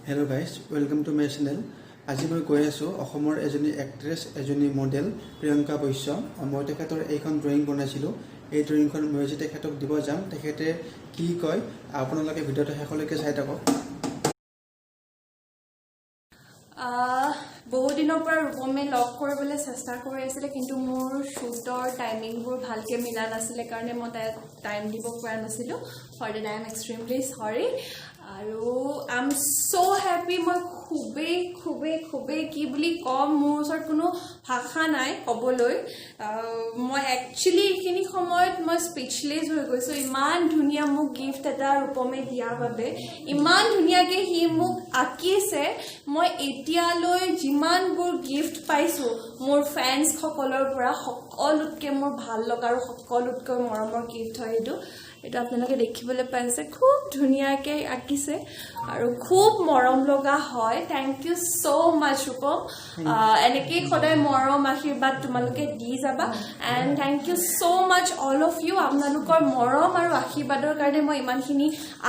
Hello guys, welcome to my channel. আজি মই গৈ আছোঁ অসমৰ এজনী এক্ট্ৰেছ, এজনী মডেল প্ৰিয়ংকা বৈশ্য। মই তেখেতৰ এইখন ড্ৰয়িং বনাইছিলোঁ। এই ড্ৰয়িংখন মই আজি তেখেতক দিব যাম। তেখেতে কি কয়, আপোনালোকে ভিডিঅ'টো শেষলৈকে চাই থাকক। বহু দিনৰ পৰা ৰূপমে লগ কৰিবলৈ চেষ্টা কৰি আছিলে, কিন্তু মোৰ শ্বুটৰ টাইমিংবোৰ ভালকৈ মিলা নাছিলে কাৰণে মই তাইক টাইম দিব পৰা নাছিলোঁ। For that I am extremely sorry আৰু I am so happy. মই খুবেই খুবেই খুবেই, কি বুলি ক'ম, মোৰ ওচৰত কোনো ভাষা নাই ক'বলৈ। মই একচুৱেলি এইখিনি সময়ত মই স্পীচলেছ হৈ গৈছোঁ। ইমান ধুনীয়া মোক গিফ্ট এটা ৰূপমে দিয়াৰ বাবে, ইমান ধুনীয়াকৈ সি মোক আঁকিছে। মই এতিয়ালৈ যিমানবোৰ গিফ্ট পাইছোঁ মোৰ ফেন্সসকলৰ পৰা, সকলোতকৈ মোৰ ভাল লগা আৰু সকলোতকৈ মৰমৰ গিফ্ট হয় এইটো। এইটো আপোনালোকে দেখিবলৈ পাইছে, খুব ধুনীয়াকৈ আঁকিছে আৰু খুব মৰম লগা হয়। Thank you so much, Rupam. এনেকেই সদায় মৰম আশীৰ্বাদ তোমালোকে দি যাবা and thank you so much, all of you. আপোনালোকৰ মৰম আৰু আশীৰ্বাদৰ কাৰণে মই ইমানখিনি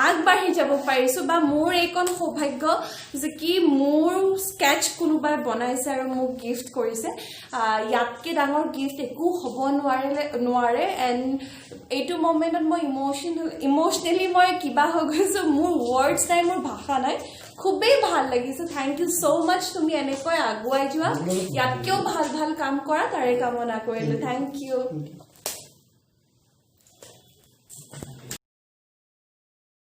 আগবাঢ়ি যাব পাৰিছোঁ বা মোৰ এইকণ সৌভাগ্য যে কি মোৰ স্কেচ কোনোবাই বনাইছে আৰু মোক গিফ্ট কৰিছে। ইয়াতকৈ ডাঙৰ গিফ্ট একো হ'ব নোৱাৰে। এণ্ড এইটো মমেণ্টত মই ইম'চনেলি মই কিবা হৈ গৈছোঁ। মোৰ ৱৰ্ডছ নাই, মোৰ ভাষা নাই। খুবেই ভাল লাগিছে। Thank you so much. তুমি এনেকৈ আগুৱাই যোৱা, ইয়াতকৈও ভাল ভাল কাম কৰা, তাৰে কামনা কৰিলোঁ। Thank you.